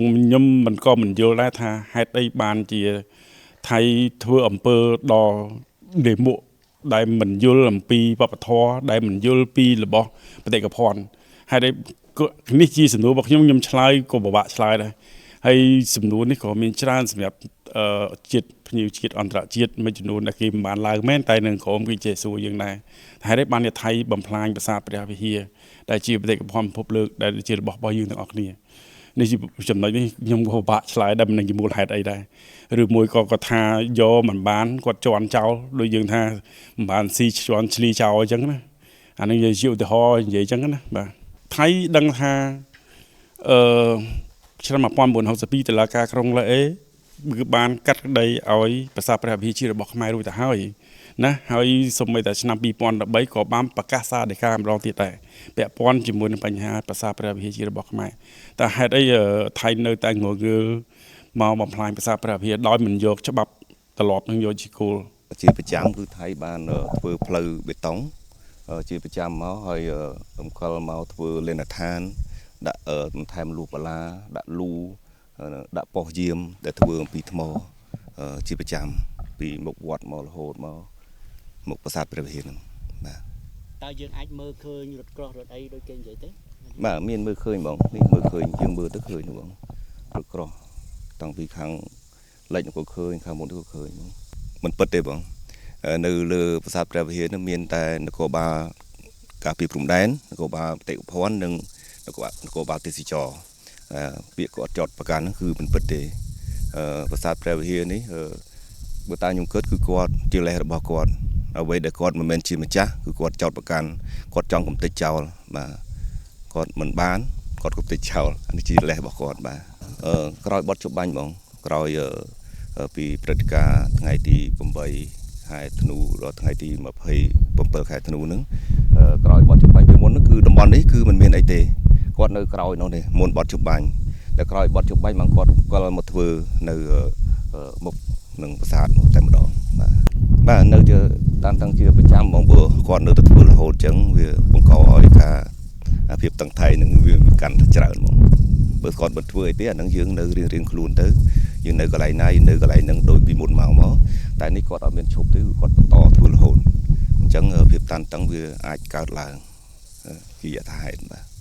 ខ្ញុំមិនក៏មិនយល់ដែរថាហេតុអីបានជាថៃធ្វើអំពើដល់លាមកដែលមិនយល់អំពីវប្បធម៌ដែលមិនយល់ពីរបស់បេតិកភណ្ឌហេតុអីនេះជាសំណួររបស់ខ្ញុំខ្ញុំឆ្លើយក៏ពិបាកឆ្លើយដែរហើយសំណួរនេះក៏មានច្រើនសម្រាប់ជាតិភ្ញៀវជាតិអន្តរជាតិមួយចំនួនដែលគេមិនបានឡើងមែនតែនឹងក្រុមគេចេះសួរយើងដែរហេតុអីបានជាថៃបំផ្លាញប្រាសាទព្រះវិហារដែលជាបេតិកភណ្ឌពិភពលោកដែលជារបស់របស់យើងទាំងអស់គ្នានេះជាចំណុចនេះខ្ញុំក៏ពិបាកឆ្លើយដែរមិននឹងជាមូលហេតុអីដែរឬមួយក៏គាត់ថាយកមិនបានគាត់ជន់ចោលដូចយើងថាមិនបានស៊ីជន់ឈ្លីចោលអញ្ចឹងណាអានេះនិយាយជាឧទាហរណ៍និយាយអញ្ចឹងណាបាទថៃដឹងថាអឺឆ្នាំ1962តុលាការក្រុងឡាអេគឺបានកាត់ក្តីឲ្យប្រាសាទព្រះវិហារជារបស់ខ្មែររួចទៅហើយណាហើយសូម្បីតែឆ្នាំ2013ក៏បានប្រកាសសាលដីកាម្ដងទៀតដែរពាក់ព័ន្ធជាមួយនឹងបញ្ហាប្រាសាទព្រះវិហារជារបស់ខ្មែរតែហេតុអីថៃនៅតែងងើមកបំផ្លាញប្រាសាទព្រះវិហារដោយមិនយកច្បាប់ត្រឡប់នឹងយកជាគោល ជាប្រចាំគឺថៃបានធ្វើផ្លូវបេតុងជាប្រចាំមកហើយរំកិលមកធ្វើលេណដ្ឋានដាក់បន្ថែមលូបឡាដាក់លូដាក់ប៉ុស្តិ៍យាមដែលធ្វើអំពីថ្មជាប្រចាំពីមុខវត្តមករហូតមកមុខប្រាសាទព្រះវិហារហ្នឹងបាទ តើយើងអាចមើលឃើញរថក្រោះរថអីដូចគេនិយាយទេ បាទមានមើលឃើញបងនេះមើលឃើញយើងមើលទៅឃើញបងរថក្រោះតាំងពីខាងលិចក៏ឃើញខាងមុខក៏ឃើញបងមិនពិតទេបងនៅលើប្រាសាទព្រះវិហារនោះមានតែនគរបាលការពីព្រំដែននគរបាលបេតិកភណ្ឌនិងនគរបាលទេសចរពាក្យគាត់ចោតប្រកាន់ហ្នឹងគឺមិនពិតទេប្រាសាទព្រះវិហារនេះបើតាមខ្ញុំគិតគឺគាត់ជាលេសរបស់គាត់អ្វីដែលគាត់មិនមែនជាម្ចាស់គឺគាត់ចោតប្រកាន់គាត់ចង់កំទេចចោលបាទគាត់មិនបានគាត់កំទេចចោលនេះជាលេសរបស់គាត់បាទក្រោយបត់ជបាញ់បងក្រោយពីព្រឹត្តិការណ៍ថ្ងៃទី8ខែធ្នូដល់ថ្ងៃទី27ខែធ្នូហ្នឹងក្រោយបត់ជបាញ់ពីមុនហ្នឹងគឺតំបន់នេះគឺមិនមានអីទេគាត់នៅក្រោយនោះទេមុនបត់ជបាញ់តែក្រោយបត់ជបាញ់បានគាត់កលមកធ្វើនៅមុខនឹងប្រាសាទមកតែម្ដងបាទបាទនៅជាតាមតាំងជាប្រចាំបងព្រោះគាត់នៅតែធ្វើរហូតអញ្ចឹងវាបង្កឲ្យការភាពតឹងថៃនឹងវាកាន់តែច្រើនហ្មងបើគាត់មិនធ្វើអីទេអានឹងយើងនៅរៀងរៀងខ្លួនទៅយើងនៅកន្លែងណាយើងនៅកន្លែងហ្នឹងដូចពីមុនមកមកតែនេះគាត់អត់មានឈប់ទេគឺគាត់បន្តធ្វើរហូតអញ្ចឹងភាពតានតឹងវាអាចកើតឡើងជាយថាហេតុបាទ។